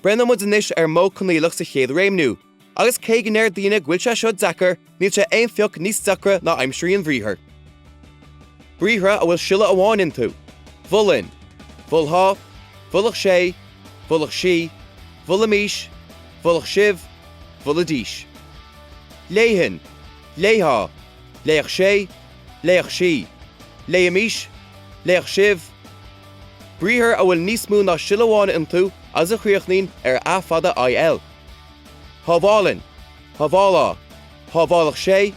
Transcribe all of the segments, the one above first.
Breathnóidh muid anois ar an modh coinníollach sa chéad réimniú, agus cé go ndeir daoine go bhfuil sé seo deacair, níl sé aon phioc níos deacra ná aimsirí an bhriathair. Briathra a bhfuil siolla amháin iontu, Mholfainn, Mholfá, Mholfadh sé, Mholfadh sí, Mholfaimis, Mholfadh sibh, Mholfaidís. Léifinn, Léifeá, Léifeadh sé, Léifeadh sí, Léifimis, Léifeadh sibh, Briathar a bhfuil níos mó ná siolla amháin iontu agus a chríochnaíonn ar a fada IL. Shábhálfainn, shábhálfá, shábhálfadh sé,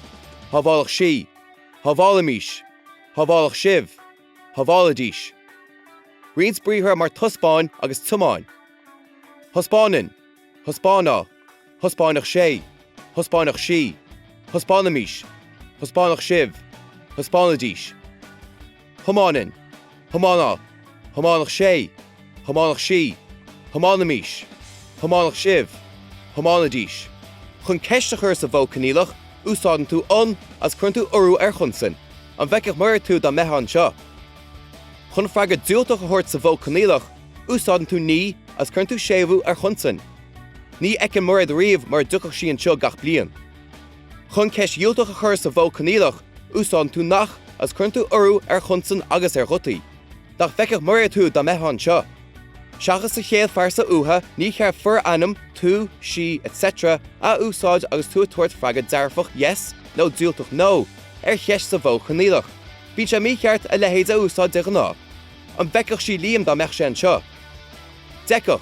shábhálfadh sí, shábhálfaimis, shábhálfadh sibh, shábhálfaidís. Roinnt briathra mar taispeáin agus tiomáin. Thaispeánfainn, thaispeánfá, thaispeánfadh sé, thaispeánfadh sí, thaispeánfaimis, thaispeánfadh sibh, thaispeánfaidís. Thiomáinfinn, Thiomáinfeá, Thiomáinfeadh sé, Thiomáinfeadh sí, Thiomáinfimis, Thiomáinfeadh sibh, Thiomáinfidís. Chun ceist a chur sa mhodh coinníollach, úsáideann tú an agus cuireann tú urú ar chonsan. An bhfeicfeadh Mairéad tú dá mbeifeá anseo? Chun freagra diúltach a thabhairt sa mhodh coinníollach, úsáideann tú ní agus cuireann tú séimhiú ar chonsan. Ní fheicfinn Mairéad riamh mura dtiocfadh sí anseo gach bliain. Chun ceist dhiúltach a chur sa mhodh coinníollach, úsáideann tú nach agus cuireann tú urú ar chonsain agus ar ghutaí. Nach bhfeicfeadh Mairéad thú dá mbeifeá anseo? Seachas sa chéad phearsa uatha, ní ceart forainm, tú, sí, etc. a úsáid agus tú ag tabhairt freagra dearfach yes nó diúltach no ar cheist sa mhodh coinníollach. Bíonn sé mícheart a leithéid a úsáid de ghnáth. An bhfeicfeadh sí Liam dá mbeadh sé anseo? D'fheicfeadh.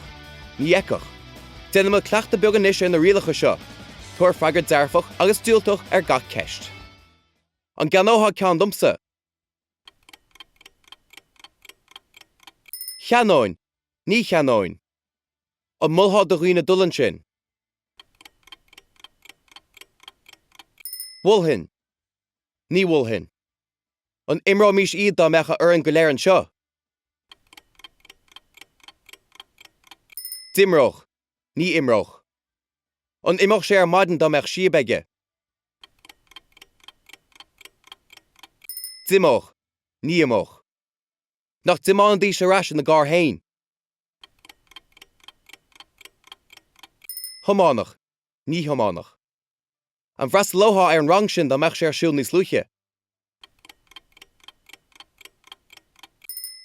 Ní fheicfeadh. Déanfaimid cleachtadh beag anois ar na rialacha seo. Tabhair freagra dearfach agus diúltach ar gach ceist. An gceannófá ceann domsa? Cheannóinn. Ní cheannóinn. An molfá do dhaoine dul ansin? Mholfainn. Ní mholfainn. An imreoimis iad dá mbeadh a fhoireann go léir anseo? D'imreodh. Ní imreodh. An imeodh sé ar maidin dá mbeadh síob aige? D'imeodh. Ní imeodh. Nach dtiomáinfidís ar ais ina gcarr féin? Thiomáinfeadh. Ní thiomáinfeadh. An bhfreastalófá ar an rang sin dá mbeadh sé ar siúl níos luaithe?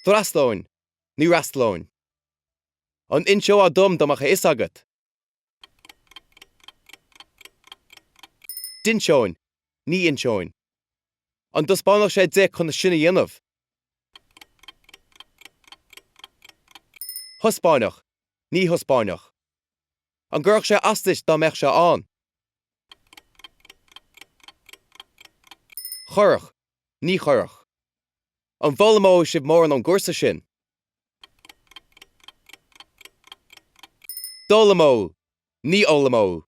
D'fhreastalóinn. Ní fhreastalóinn. An inseofá dom dá mbeadh a fhios agat? D'inseoinn. Ní inseoinn. An dtaispeánfadh sé di conas sin a dhéanamh? Thaispeánfadh. Ní thaispeánfadh. An gcuirfeadh sé as duit dá mbeadh sé ann? Chuirfeadh. Ní chuirfeadh. An bhfoghlaimeoidh sibh mórán ón gcúrsa sin? D'fhoghlaimeodh. Ní fhoghlaimeodh.